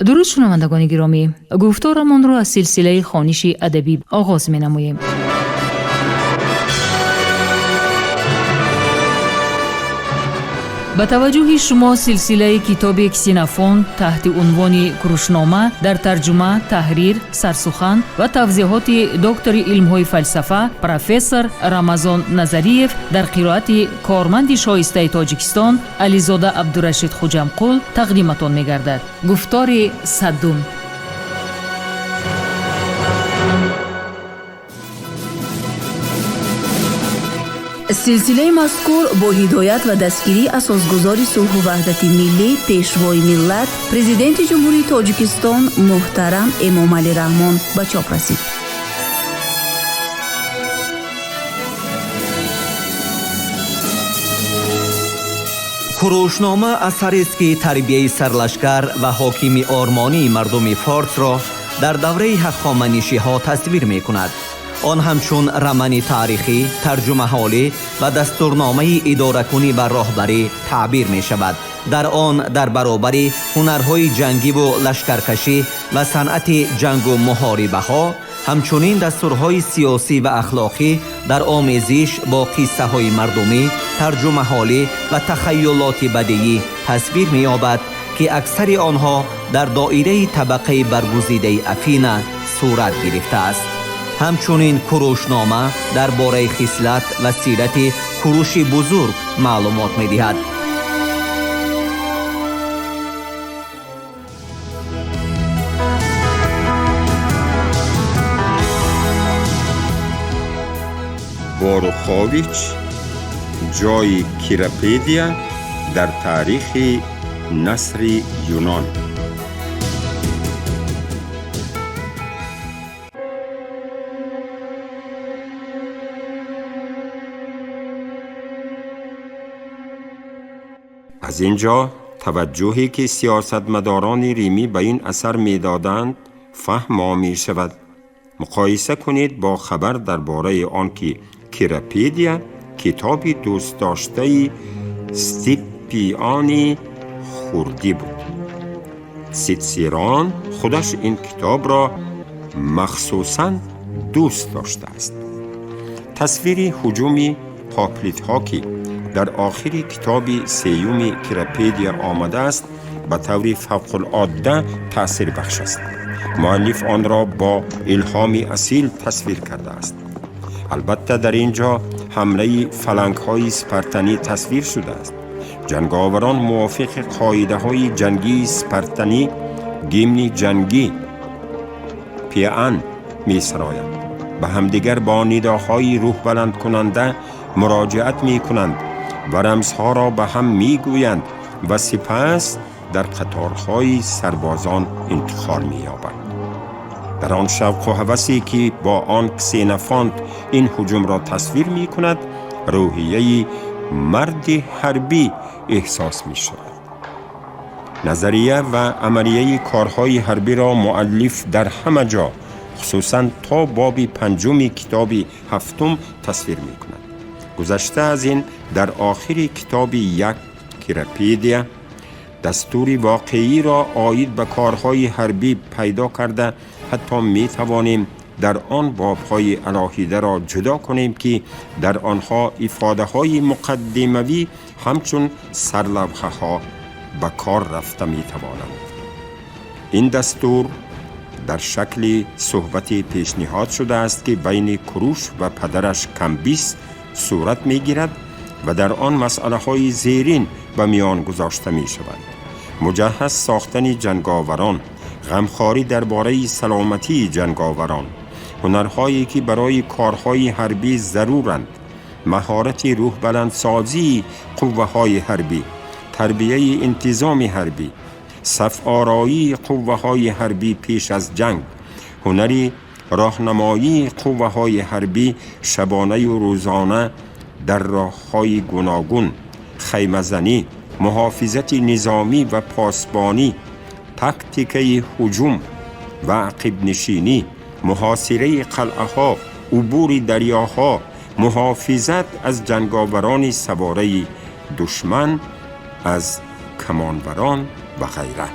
Дуруд, шунавандагони гиромӣ! Гуфторамонро аз силсилаи хониши адабӣ оғоз менамоем. Ба таваҷҷӯҳи шумо силсилаи китоби Ксенофонт таҳти унвони Курушнома дар тарҷума, таҳрир, сарсухан ва тавзеҳоти доктори илмҳои фалсафа, профессор Рамазон Назариев дар қироати корманди шоистаи Тоҷикистон Ализода Абдурашид Хуҷамқул тақдиматон мегардад. Гуфтори садум. Силсилаи мазкур бо ҳидоят ва дастгирии асосгузори сулҳу ваҳдати миллӣ, пешвои миллат, Президенти Ҷумҳурии Тоҷикистон муҳтарам Эмомалӣ Раҳмон ба чоп расид. Курушнома асарест, ки тарбияи сарлашкар ва ҳокими ормонии мардуми форсро дар давраи ҳахоманишиҳо тасвир мекунад. Он ҳамчун романи таърихӣ, тарҷумаҳолӣ ва дастурномаи идоракунӣ ва роҳбарӣ таъбир мешавад. Дар он дар баробари ҳунарҳои ҷангиву лашкаркашӣ ва санъати ҷангу муҳорибаҳо, ҳамчунин дастурҳои сиёсӣ ва ахлоқӣ дар омезиш бо қиссаҳои мардумӣ, тарҷумаҳолӣ ва тахайюлоти бадиӣ тасвир меёбад, ки аксари онҳо дар доираи табақаи баргузидаи Афина сурат гирифтааст. Ҳамчунин Курушнома дар бораи хислат ва сирати Куруши Бузург маълумот медиҳад. Борухович, ҷои Кирапедия дар таърихи насри Юнон. Аз ин ҷо таваҷҷӯҳе, ки сиёсатмадорони римӣ ба ин асар медоданд, фаҳмо мешавад. Муқоиса кунед бо хабар дар бораи он, ки Кирапедия китоби дӯстдоштаи Сципиони Хурдӣ буд. Ситсерон худаш ин китобро махсусан дӯст доштааст. Тасвири ҳуҷуми ҳоплитҳо, ки дар охири китоби сеюми Кирапедия омадааст, ба таври фавқулодда таъсирбахш аст. Муаллиф онро бо илҳоми асил тасвир кардааст. Албатта, дар ин ҷо ҳамлаи фалангҳои спартанӣ тасвир шудааст. Ҷанговарон мувофиқи қоидаҳои ҷангии спартанӣ гимни ҷангӣ пиан месароянд, ба ҳамдигар бо нидоҳои рӯҳбаландкунанда муроҷиат мекунанд ва рамзҳоро ба ҳам мегӯянд ва сипас дар қаторҳои сарбозон интиқол меёбанд. Дар он шавқу ҳавасе, ки бо он Ксенофонт ин ҳуҷумро тасвир мекунад, рӯҳияи марди ҳарбӣ эҳсос мешавад. Назария ва амалияи корҳои ҳарбиро муаллиф дар ҳама ҷо, хусусан то боби панҷуми китоби ҳафтум, тасвир мекунад. Гузашта аз ин, дар охири китоби як Кирапедия дастури воқеиро оид ба корҳои ҳарбӣ пайдо карда, ҳатто метавонем дар он бобҳои алоҳидаро ҷудо кунем, ки дар онҳо ифодаҳои муқаддимавӣ ҳамчун сарлавҳаҳо ба кор рафта метавонанд. Ин дастур дар шакли суҳбате пешниҳод шудааст, ки байни Куруш ва падараш Камбис сурат мегирад ва дар он масъалаҳои зерин ба миён гузошта мешаванд: муҷаҳҳаз сохтани ҷанговарон, ғамхорӣ дар бораи саломатии ҷанговарон, ҳунарҳое, ки барои корҳои ҳарбӣ заруранд, маҳорати рӯҳбаландсозии қувваҳои ҳарбӣ, тарбияи интизоми ҳарбӣ, сафороии қувваҳои ҳарбӣ пеш аз ҷанг, ҳунари роҳнамоии қувваҳои ҳарбӣ шабонаю рӯзона дар роҳҳои гуногун, хаймазанӣ, муҳофизати низомӣ ва посбонӣ, тактикаи ҳуҷум ва ақибнишинӣ, муҳосираи қалъаҳо, убури дарёҳо, муҳофизат аз ҷанговарони савораи душман, аз камонварон ва ғайра.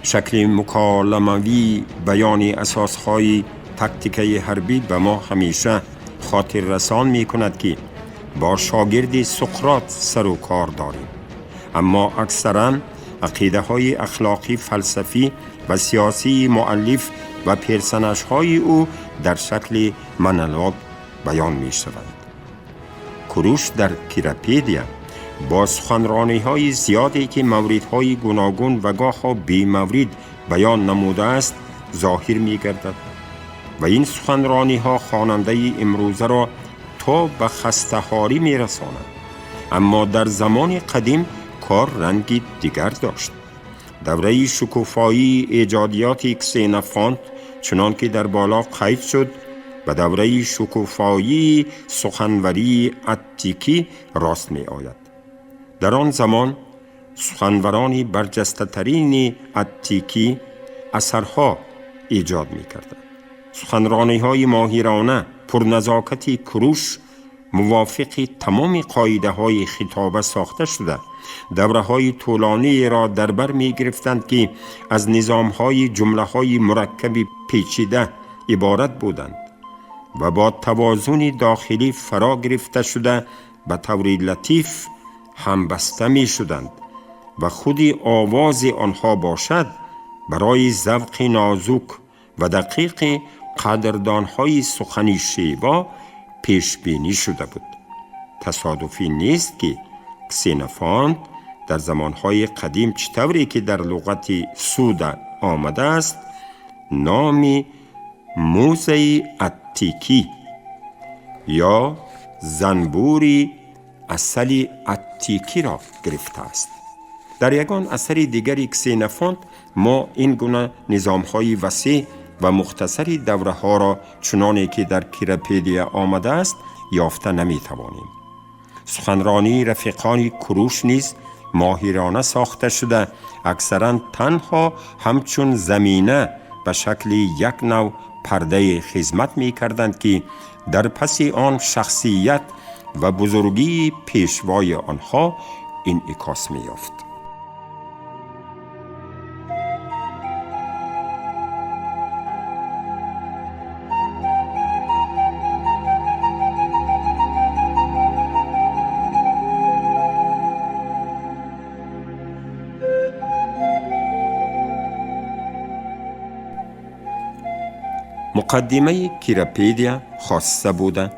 شکل مکالموی بیان اساسهای تکتیک حربی به ما همیشه خاطر رسان می کند که با شاگرد سقراط سر و کار داریم. اما اکثرا عقیده های اخلاقی، فلسفی و سیاسی مؤلف و پرسنش های او در شکل منولوگ بیان می شوند. کوروش در کیراپیدیا با سخنرانی های زیادی که موردهای گوناگون و گاه بی مورد بیان نموده است ظاهر می گردد و این سخنرانی ها خواننده امروزه را تا به خسته‌حالی می رساند. اما در زمان قدیم کار رنگی دیگر داشت. دوره شکوفایی ایجادیات کسینفانت چنان که در بالا قید شد به دوره شکوفایی سخنوری اتیکی راست می آید. در آن زمان سخنوران برجسته ترین اتیکی اثرها ایجاد می کردند. سخنرانی های ماهرانه پرنزاکت کوروش موافق تمام قاعده های خطابه ساخته شده دوره های طولانی را در بر می گرفتند که از نظام های جمله های مرکب پیچیده عبارت بودند و با توازن داخلی فرا گرفته شده به طور لطیف همبسته می شدند و خود آواز آنها باشد برای ذوق نازک و دقیق قدردانهای سخنی شیوا پیش بینی شده بود. تصادفی نیست که کسینفانت در زمانهای قدیم چطوری که در لغت سودا آمده است نام موزه اتیکی یا زنبوری عسل اتیکی را گرفته است. در یگان اثر دیگری کسینفانت ما این گونه نظامهای وسیع و مختصر دوره ها را چنانی که در کیراپیدیا آمده است یافته نمی توانیم. سخنرانی رفیقان کوروش نیز ماهرانه ساخته شده اکثرا تنها همچون زمینه به شکل یک نوع پرده خدمت می کردند که در پس آن شخصیت و بزرگی پیشوای آنها انعکاس می یافت. مقدمه کیراپیدیا خاصه بوده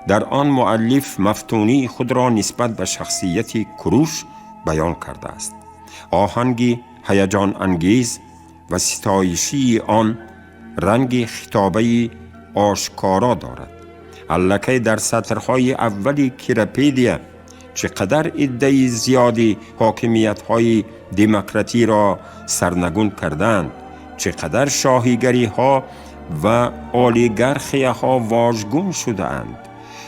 در آن مؤلف مفتونی خود را نسبت به شخصیت کوروش بیان کرده است. آهنگ هیجان انگیز و ستایشی آن رنگ خطابه آشکارا دارد. الکه در سطرهای اول کیراپیدیا چقدر عده زیادی حاکمیت‌های دموکراتی را سرنگون کردند، چقدر شاهیگری ها و اولیگارخی ها واژگون شده اند،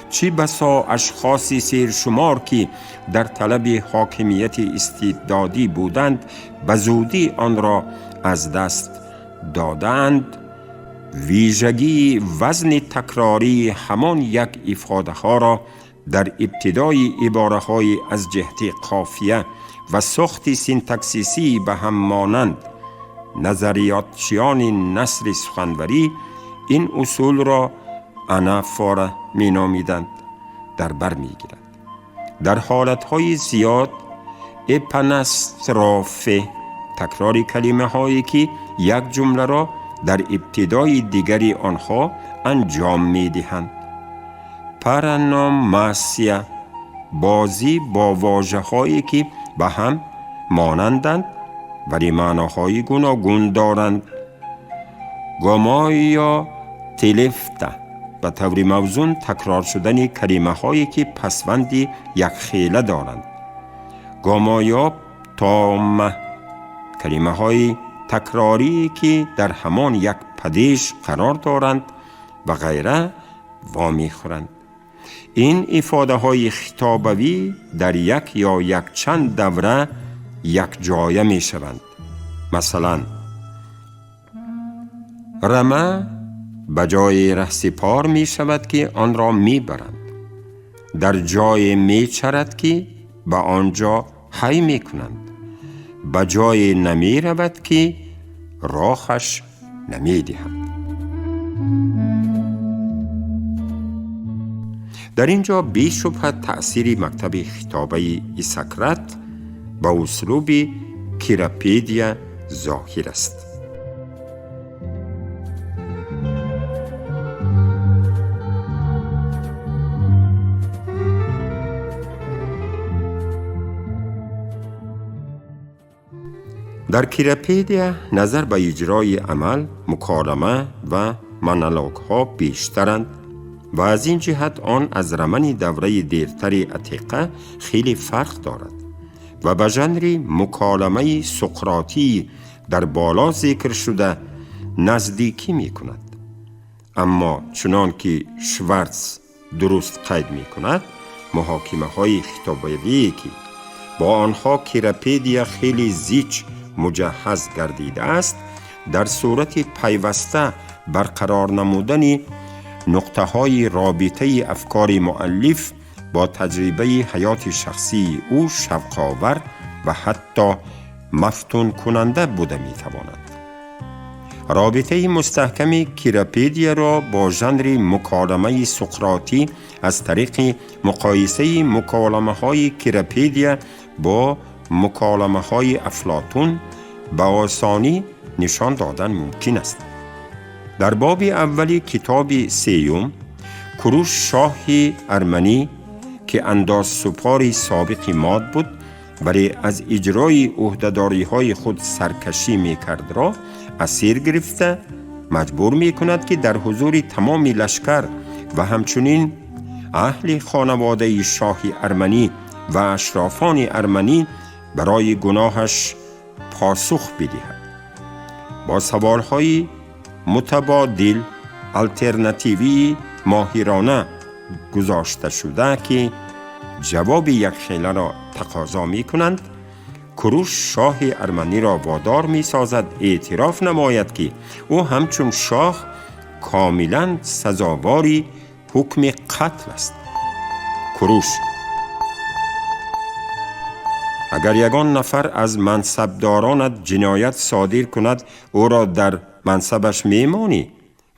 چی بسا اشخاصی سیرشمار که در طلب حاکمیت استبدادی بودند به زودی آن را از دست دادند. ویژگی وزن تکراری همان یک افاده ها را در ابتدای عباره های از جهت قافیه و ساخت سینتاکسیسی به هم مانند نظریاتچیان نثر سخنوری این اصول را انافورا می نامیدند در بر می گیرد. در حالتهای زیاد اپنسترافه تکرار کلمه هایی که یک جمله را در ابتدای دیگری آنها انجام می دهند. پارانوماسیا بازی با واژه هایی که به هم مانندند ولی معناهای گوناگون دارند. گامایا تلفتا به طور موزون تکرار شدن کلمه هایی که پسوندی یک خیله دارند. گامایا تام کلمه های تکراری که در همان یک پدیش قرار دارند و غیره وامی خورند. این افاده های خطابوی در یک یا یک چند دوره یک جایه می شوند. مثلا رمه به جای رهسپار می شود که آن را می برند. در جای می چرد که به آنجا حی می کنند. به جای نمی رود که роҳаш намедиҳад. Дар ин ҷо бешубҳа таъсири мактаби хитобаи Исократ ба услуби Кирапедия зоҳир аст. Дар Кирапедия назар ба иҷрои амал, муколама ва монологҳо бештаранд ва аз ин ҷиҳат он аз романи давраи дертари Атиқа хеле фарқ дорад ва ба жанри муколамаи суқротӣ дар боло зикр шуда наздикӣ мекунад. Аммо чунон ки Шварц дуруст қайд мекунад, муҳокимаҳои хитобавие ки бо онҳо Кирапедия хеле зич муҷаҳҳаз гардидааст, дар сурати пайваста барқарор намудани нуқтаҳои робитаи афкори муаллиф бо таҷрибаи ҳаёти шахсии ӯ шавқовар ва ҳатто мафтункунанда буда метавонад. Робитаи мустаҳками Кирапедияро бо жанри муколамаи суқротӣ аз тариқи муқоисаи муколамаҳои Кирапедия бо муколамаҳои Афлотун ба осонӣ нишон додан мумкин аст. Дар боби аввали китоби сеюм Куруш шоҳи арманӣ ки андозсупори собиқи мод буд, вале аз иҷрои ӯҳдадориҳои худ саркашӣ мекардро асир гирифта маҷбур мекунад ки дар ҳузури тамоми лашкар ва ҳамчунин аҳли хонаводаи шоҳи арманӣ ва ашрофони арманӣ барои гуноҳаш посух бидиҳад. Бо саволҳои мутабодил алтернативии моҳирона гузошта шуда ки ҷавоби якхеларо тақозо мекунанд, Куруш шоҳи арманиро водор месозад эътироф намояд ки ӯ ҳамчун шоҳ комилан сазовори ҳукми қатл аст. Куруш: агар ягон нафар аз мансабдоронат ҷиноят содир кунад, ӯро дар мансабаш мемонӣ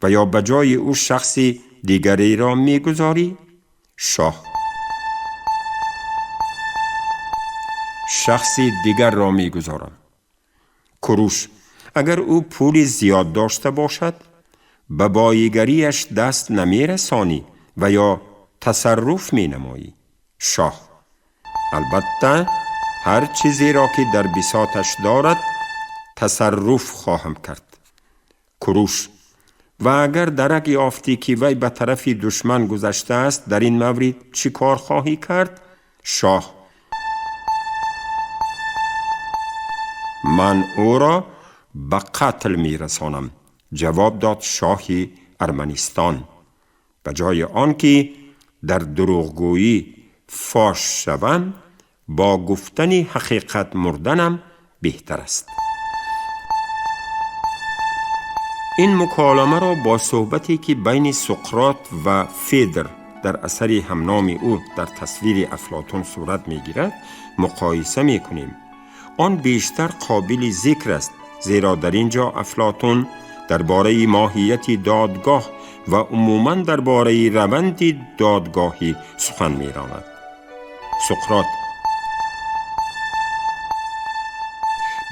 ва ё ба ҷои ӯ шахси дигареро мегузорӣ? Шоҳ: шахси дигарро мегузорам. Куруш: агар ӯ пули зиёд дошта бошад, ба боигариаш даст намерасонӣ ва ё тасарруф менамоӣ? Шоҳ: албатта, ҳар чизеро ки дар бисоташ дорад тасарруф хоҳам кард. Куруш: ва агар дарак ёфтӣ ки вай ба тарафи душман гузаштааст, дар ин маврид чӣ кор хоҳӣ кард? Шоҳ: ман ӯро ба қатл мерасонам, ҷавоб дод шоҳи Арманистон. Ба ҷои он ки дар дурӯғгӯӣ фош шавам, бо гуфтани ҳақиқат мурданам беҳтар аст. Ин муколамаро бо суҳбате ки байни Суқрот ва Федр дар асари ҳамноми ӯ дар тасвири Афлотун сурат мегирад муқоиса мекунем. Он бештар қобили зикр аст, зеро дар ин ҷо Афлотун дар бораи моҳияти додгоҳ ва умуман дар бораи раванди додгоҳӣ сухан меронад. Суқрот: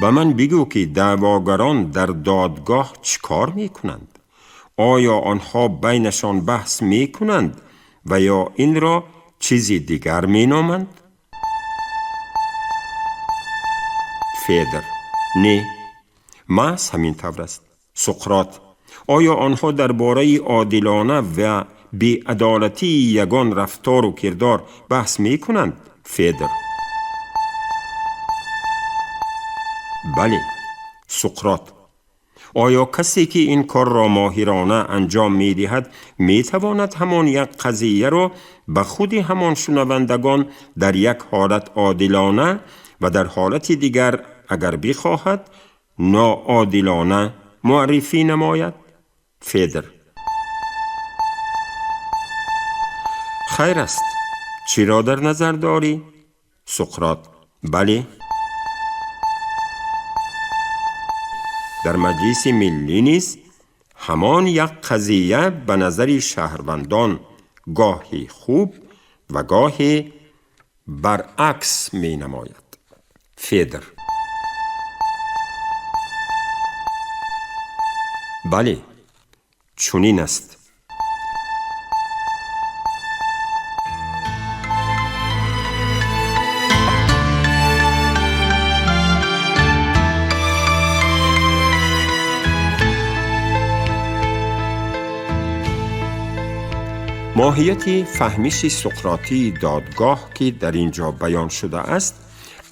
ба ман бигӯ ки даъвогарон дар додгоҳ чӣ кор мекунанд? Оё онҳо байнашон баҳс мекунанд ва ё инро чизи дигар меноманд? Федр: не, маҳз ҳамин тавр аст. Суқрот: оё онҳо дар бораи одилона ва беадолатии ягон рафтору кирдор баҳс мекунанд? Федр: бале. Суқрот: оё касе ки ин корро моҳирона анҷом медиҳад метавонад ҳамон як қазияро ба худи ҳамон шунавандагон дар як ҳолат одилона ва дар ҳолати дигар агар бихоҳад ноодилона муаррифӣ намояд? Федр: хайр аст, чиро дар назар дорӣ? Суқрот: бале, Дар Маҷлиси Миллӣ низ ҳамон як қазия ба назари шаҳрвандон гоҳе хуб ва гоҳе баръакс менамояд. Федр. Бале, чунин аст. Моҳияти фаҳмиши суқротии додгоҳ, ки дар ин ҷо баён шудааст,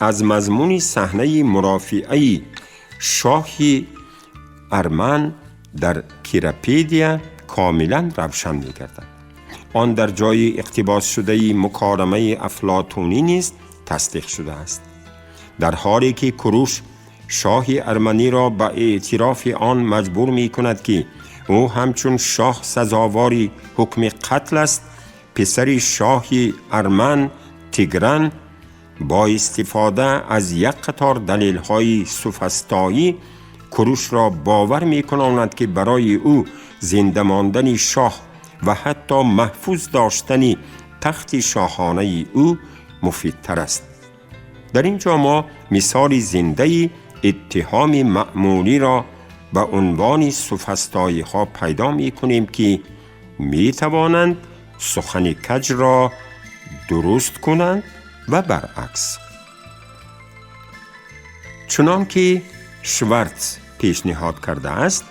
аз мазмуни саҳнаи мурофиаи шоҳи арман дар Кирапедия комилан равшан мегардад. Он дар ҷои иқтибосшудаи муколамаи афлотунӣ низ тасдиқ шудааст. Дар ҳоле ки Куруш шоҳи арманиро ба эътирофи он маҷбур мекунад, ки ӯ ҳамчун шоҳ сазовори ҳукми қатл аст, писари шоҳи арман Тигран бо истифода аз як қатор далелҳои суфастоӣ Курушро бовар мекунонад, ки барои ӯ зинда мондани шоҳ ва ҳатто маҳфуз доштани тахти шоҳонаи ӯ муфидтар аст. Дар ин ҷо мо мисоли зиндаи иттиҳоми маъмулиро ба унвони суфастоиҳо пайдо мекунем, ки метавонанд сухани каҷро дуруст кунанд ва баръакс. Чунон ки Шварц пешниҳод кардааст,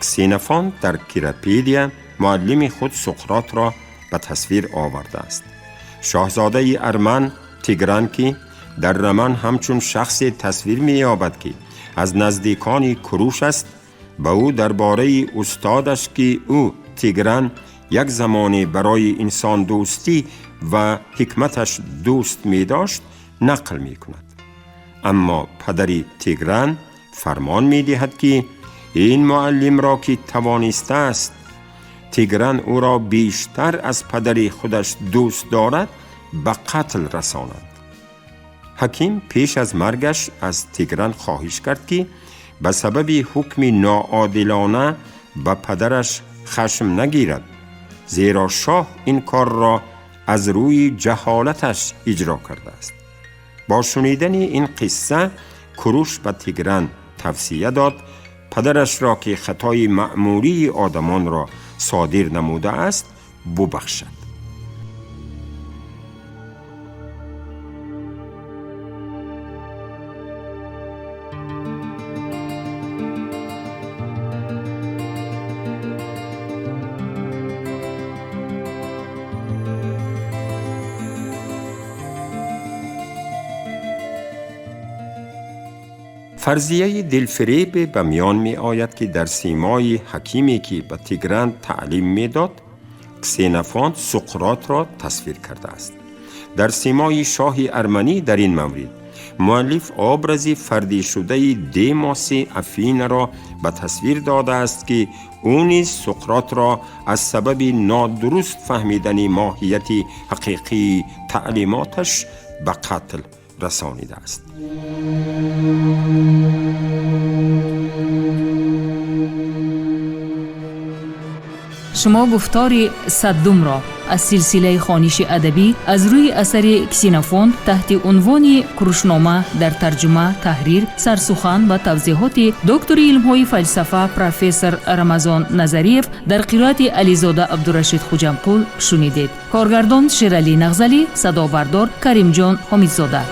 Ксенофонт дар Кирапедия муаллими худ Суқротро ба тасвир овардааст. Шоҳзодаи арман Тигран, ки дар роман ҳамчун шахсе тасвир меёбад, ки аз наздикони Куруш аст, ба ӯ дар бораи устодаш, ки ӯ Тигран як замоне барои инсондӯстӣ ва ҳикматаш дӯст медошт, нақл мекунад. Аммо падари Тигран фармон медиҳад, ки ин муаллимро, ки тавонистааст Тигран ӯро бештар аз падари худаш дӯст дорад, ба қатл расонад. Ҳаким пеш аз маргаш аз Тигран хоҳиш кард, ки ба сабаби ҳукми ноодилона ба падараш хашм нагирад, зеро шоҳ ин корро аз рӯи ҷаҳолаташ иҷро кардааст. Бо шунидани ин қисса Куруш ба Тигран тавсия дод падарашро, ки хатои маъмулии одамонро содир намудааст, бубахшад. Фарзияи дилфиребе ба миён меояд, ки дар симои ҳакиме, ки ба Тигран таълим медод, Ксенофонт Суқротро тасвир кардааст. Дар симои шоҳи арманӣ дар ин маврид муаллиф образи фардишудаи Демоси Афинаро ба тасвир додааст, ки ӯ низ Суқротро аз сабаби нодуруст фаҳмидани моҳияти ҳақиқии таълимоташ ба қатл расонидааст. Шумо гуфтори саддумро аз силсилаи хониши адабӣ аз рӯи асари Ксенофонт таҳти унвони Курушнома дар тарҷума, таҳрир, сарсухан ва тавзеҳоти доктори илмҳои фалсафа профессор Рамазон Назариев дар қироати Ализода Абдурашид Хуҷамқул шунидед. Коргардон Шералӣ Нағзалӣ, садобардор Каримҷон Ҳомидзода.